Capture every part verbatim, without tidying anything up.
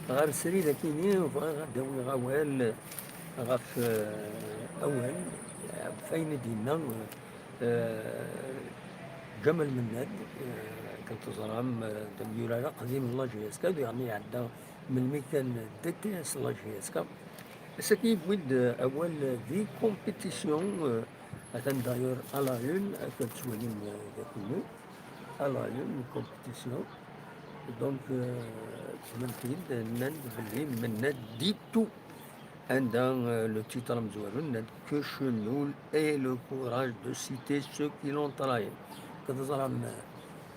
Ɣer srid akini, bɣiɣ ad d-awiɣ awal ɣef, eh, awal, ɣef wayen i d-yenna, eh, Ǧamal Mennad, eh, akken teẓram, eh, d amyurar aqdim n la J S K, diɣen iɛedda melmi kan D T S n la J S K. Ass-agi yewwi-d, eh, awal di compétition, eh, atan d'ailleurs à la une, akken tettwalim, eh, d akken à la une, compétition. Donc, euh, tmentied, nnan-d belli Mennad dit tout. Anda, euh, le titre amezwaru, nnan-d que Chenoul ait le courage de citer ceux qui l'ont trahi. Akken teẓram, euh,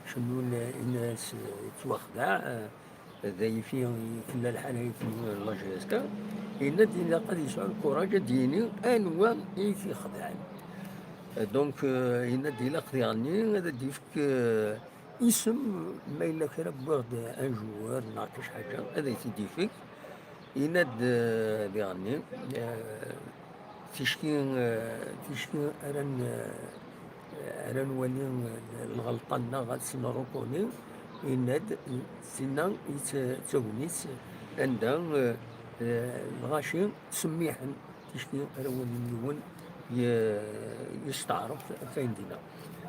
Chenoul, euh, yenna-as, euh, yettwaxdeɛ, euh, d ayfi i tella lḥala i la J S K, yenna-d ilaq ad yesɛu lkuraj ad d-yini anwa i t-ixedɛen. Donc, euh, yenna-d ilaq diɣenni ad d-yefk, euh, isem, ma yella kra wwiɣ-d un joueur neɣ kra ḥaǧa, ad ak-t-id-yefk. Yenna-d, euh, diɣenni, euh, ticki, euh, ticki ara n-, euh, ara nwali, euh, lɣelṭa-nneɣ ad tt-nrukuni, yenna-d, sinna i t-, d tagnit anda, euh, euh, lɣaci ttsemmiḥen. Ticki ara walin yiwen ye-, yesteɛref ɣef wayen dinna.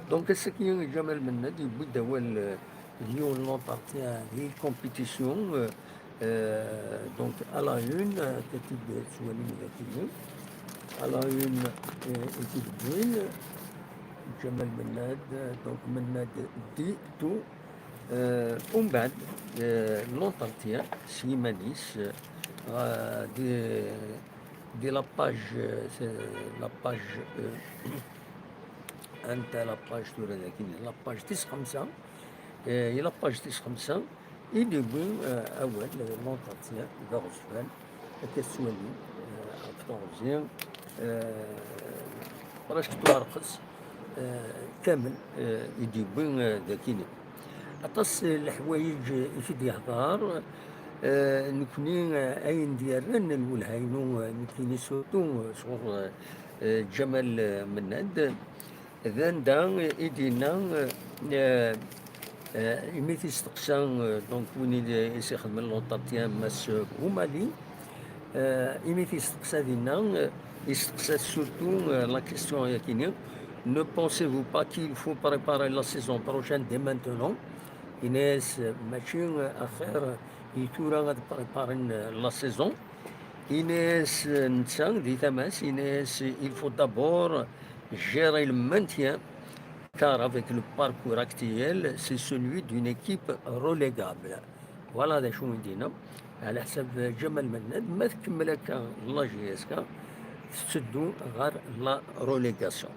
Donc, ass-agi, Ǧamal Mennad yewwi-d awal, euh, di yiwen n l'entretien di compétition, euh, euh, donc, à la une, euh, akka i t-id-tettwalim dagi. À la une, euh, i t-id-wwin Ǧamal Mennad, euh, donc, Mennad dit tout. Euh, umbeɛd, euh, l'entretien s yiman-is, euh, di, di la page, euh, la page, euh, anta la page tura dagi, la page tis xemsa, euh, i la page tis xemsa, i d-yewwi, euh, awal, euh, l'entretien d aɣezfan, akka tettwalim, euh, ɣef teɣzi, euh, presque tuɛerqet, euh, kamel, euh, i d-yewwi, euh, dagini. Aṭas n leḥwayeǧ i t-id-yehḍer, euh, nekni, euh, ayen d-yerran lwelha-inu, euh, nekkini surtout, euh, sɣur, euh, euh, Ǧamal, euh, Mennad. D anda i d-yenna, euh, euh, imi t-isteqsa, euh, donc, win i d-, i s-ixedmen l'entretien, Mass Boumali, euh, imi t-isteqsa dinna, euh, isteqsa surtout, euh, la question yakini, ne pensez-vous pas qu'il faut préparer la saison prochaine dès maintenant? Yenna-as, euh, mačči, euh, axir i tura ad préparen, euh, la saison. Yenna-as, euh, netta di tama-s, yenna-as, il faut d'abord gérer le maintien, car avec le parcours actuel, c'est celui d'une équipe relégable. Voilà d acu i d-yenna. Ɛla ḥsab Ǧamal Mennad, ma tkemmel akka la J S K, tetteddu ɣer la relégation.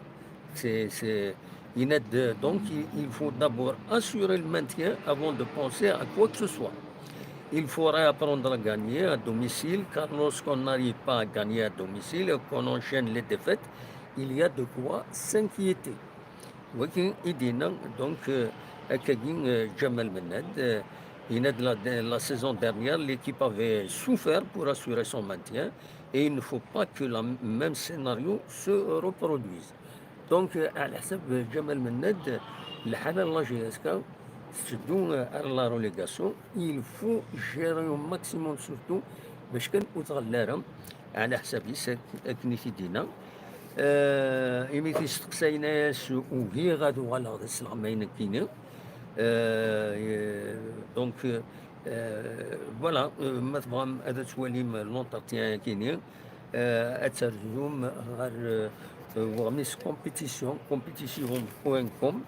C'est, c'est, yenna-d, donc, il, il faut d'abord assurer le maintien avant de penser à quoi que ce soit. Il faut réapprendre à gagner à domicile, car lorsqu'on n'arrive pas à gagner à domicile et qu'on enchaîne les défaites, il y a de quoi s'inquiéter. Wagi i d-yenna, donc, euh, akkagi, euh, Ǧamal Mennad, euh, yenna-d la, la saison dernière, l'équipe avait souffert pour assurer son maintien et il ne faut pas que le même scénario se reproduise. Donc, euh, ɛla ḥsab Ǧamal Mennad, lḥala n la J S K tetteddu, euh, ar la relégation, il faut gérer au maximum surtout bac kan ur tɣelli ara, ɛla ḥsab-is, ak-, akken i t-id-yenna. Euh, imi t-isteqsa yenna-as, ugiɣ ad uɣaleɣ d asleɣmay nekkini. Euh, donc, euh, voilà, euh, ma tebɣam ad twalim l'entretien-agi-ni, euh, ad terzum ɣer, euh, weɣmis compétition, compétition point com,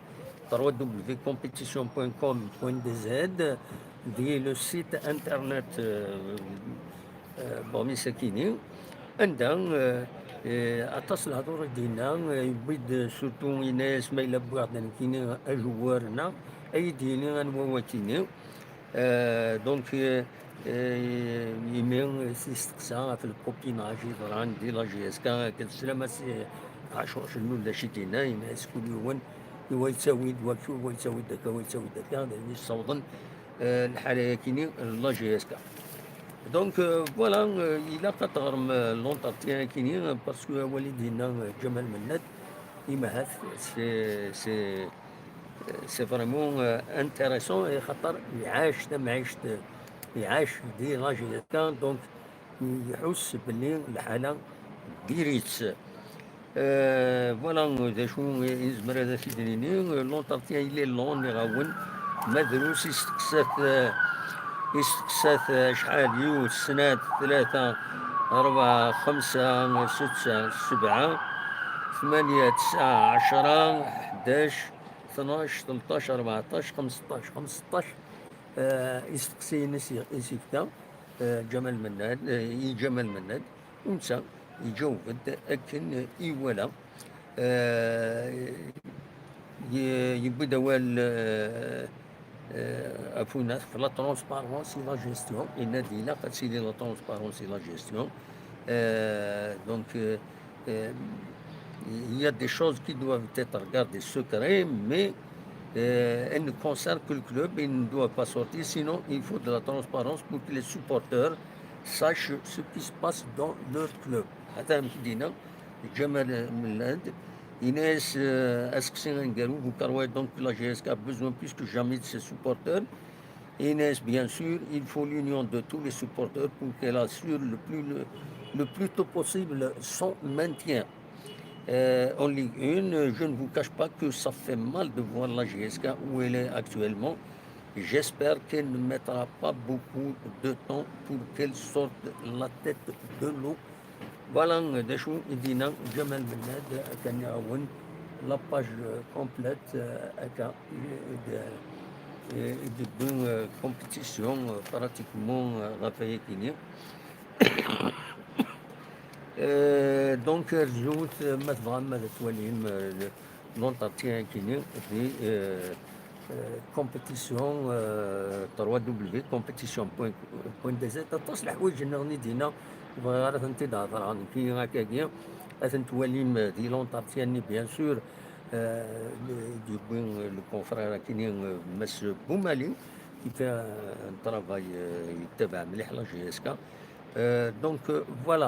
trois W compétition point com point D Z, di le site internet, euh, euh, weɣmis-agi-ni, anda, euh, euh, aṭas lehdur i d-yenna, euh, yewwi-d surtout yenna-as ma yella wwiɣ-d nekkini ajewwar-nneɣ, ad yi-d-yini anwa wagi-ni. Euh, donc, euh, euh, imi, euh, s-, yesteqsa ɣef lkupi neɣ acu yeḍran di la J S K, akken teslam-as, euh, Ɛacur Cennun d acu i d-yenna, yenna-as kul yiwen i wa yettawi-d waktu, wa yettawi-d akka, wa yettawi-d akka, d ayen yessawḍen, euh, lḥala-yakini, la J S K. Donc, euh, voilà, euh, ilaq ad teɣrem, euh, l'entretien-yakini, euh, parce que awal i d-yenna, euh, Ǧamal Mennad, imahat, c'est, c'est, c'est vraiment, euh, intéressant, et xaṭer iɛac tamɛict, euh, iɛac di la J S K, donc iḥuss belli lḥala diri-tt. Euh, voilà, d acu i nezmer ad t-id-nini. L'entretien il est long, nniɣ-awen. Ma drus isteqsat, euh, isteqsat, euh, acḥal, yiwet, snat, tlata, rebɛa, xemsa, setta, sebɛa, tmanya, tesɛa, ɛecra, ḥdac, tnac, tleṭṭac, rbeɛṭac, xemseṭṭac, xemseṭṭac, euh, isteqsiyen i s-, i s-ifka, euh, Ǧamal Mennad, euh, i Ǧamal Mennad, u netta iǧaweb-d akken iwala. Euh, y-, yewwi-d awal, euh, euh, ɣef winat, ɣef la transparence et la gestion, yenna-d ilaq ad tili la transparence et la gestion. Euh, donc, euh, euh, il y a des choses qui doivent être gardées secrètes, mais, euh, elles ne concernent que le club, il ne doit pas sortir, sinon il faut de la transparence pour que les supporters sachent ce qui se passe dans leur club. Hata amek i d-yenna Ǧamal Mennad, yenna-yas, euh, aseqsi aneggaru, vous croyez donc que la J S K a besoin plus que jamais de ses supporters? Inès, bien sûr, il faut l'union de tous les supporters pour qu'elle assure le plus, le, le plus tôt possible son maintien. Euh, en Ligue un, je ne vous cache pas que ça fait mal de voir la J S K où elle est actuellement. J'espère qu'elle ne mettra pas beaucoup de temps pour qu'elle sorte la tête de l'eau. Voilà, d acu i d-yenna Ǧamal Mennad, akken ad nɛawen la page complète, euh, akka, euh, de, euh, de, de, euh, compétition, euh, pratiquement, euh, ɣef wayagi-nni. Euh, donc, euh, rjut, euh, ma tebɣam ad twalim, euh, le, l'entretien-agi-nni di, euh, euh, compétition, euh, trois W compétition point, point D Z. Aṭas n leḥwayeǧ nniḍen i d-yenna, ur bɣiɣ ara ad tent-id-hedreɣ nekki akkagi. Ad ten-twalim, euh, di l'entretien-nni, bien sûr, euh, d-yewwi, euh, le confrère-agi-nni, euh, Mass Boumali, qui fait un, un travail, euh, yettabaɛ mliḥ la J S K. Euh, donc, euh, voilà.